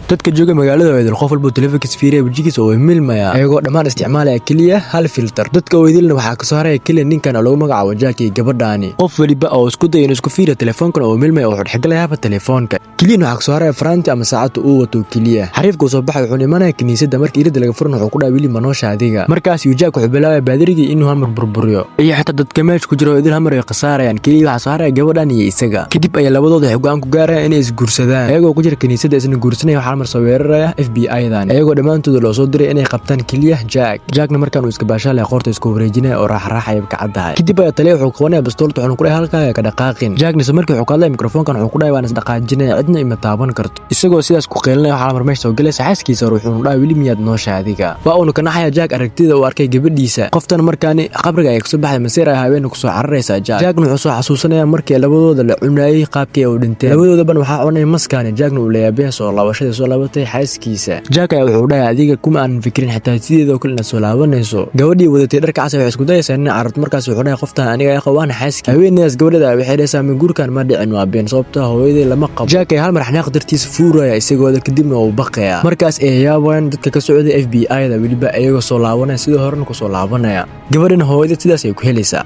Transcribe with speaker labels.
Speaker 1: Dadka jooga magaalada oo idil, qof walbuu telefoonkiisa fiiriya, wejigiisa oo milmaya, ayagoo dhammaan isticmaalaya keliya hal filter. Dadka oo idilna waxaa kasoo haraya keliya ninkan oo lagu magacaabo Jack iyo gabadhaani. Qof weliba oo isku daya inuu isku fiiriyo telefoonkan oo milmaya, oo wuxuu dhexgalaya telefoonka. Keliyana waxaa kasoo haraya faraanti ama saacadda uu wato keliya. Xariifka uu soo baxay wuxuu imanaya kiniisadda. Markii irida laga furan, wuxuu ku dhahay: "Wili, manoosha adiga?" Markaas yu Jack wuxuu bilaabaya baadirigii inuu hamar burburiyo, iyo xitaa dadka meesha ku jira oo idil hamar ay khasaarayaan. Keliya waxaa soo haraya gabadhan iyo isaga. Kadib ayaa labadooda waxay go'aan ku gaaraya inay isguursadaan. Ayagoo ku jira kiniisadda isna guursanaya, waxaa mar soo weeraraya FBI-dan, ayagoo dhammaantooda loo soo diray inay qabtaan keliya Jack. Jackna markaan uu iska baashaalaya, qoorta isku wareejinaya oo raaxraaxaya kacaddahay. Kadib ayaa taliya wuxuu qabanaya bastoolta, wuxuuna ku dhahay: "Halkaaga ka dhaqaaqin." Jackna isla markii wuxuu ka hadlaya mikrofoonkan, wuxuu ku dhahay: "Waan isdhaqaajinaya, cidna ima taaban karto." Isagoo sidaas ku qeylinaya, waxaa mar meesha soo galaysa xaaskiisa hore, wuxuuna dhahay: "Weli miyaad noosha adiga?" Waa uuna ka naxaya Jack aragtida uu arkay gabadhiisa. Qoftan markaani qabriga ay kasoo baxday, masiir ay haweena kusoo cararaysaa Jack. Jackna wuxuu soo xasuusanaya markii labadooda la cunayay, qaabkii uu dhinteen. Labadoodaban waxaa cunay maskaani. Jackna uu layaabaya soo laabashadii soo laabatay xaaskiisa. Jack ayaa wuxuu dhahay: "Adiga kuma aanan fikirin xitaa sideedoo kale inaad soo laabanayso." Gabadhii wadatay dharka cas waxay isku dayaysaa inay cararto. Markaas wuxuu dhahay: "Qoftan aniga yaqa, waana xaaskii." Haweeneydaas gabadhada waxay dhahaysaa: "Ma guurkan ma dhicin, waa been, sababta hooyaday lama qabo." Jack ayaa hal mar xanaaq dartiisa fuuraya isagooda, kadibna uu baqaya. Markaas ay yaabayaan dadka ka socday FBI-da, weliba iyagoo soo laabanaya sidoo horena kusoo laabanaya. Gabadhana hooyadeed sidaas ay ku helaysaa.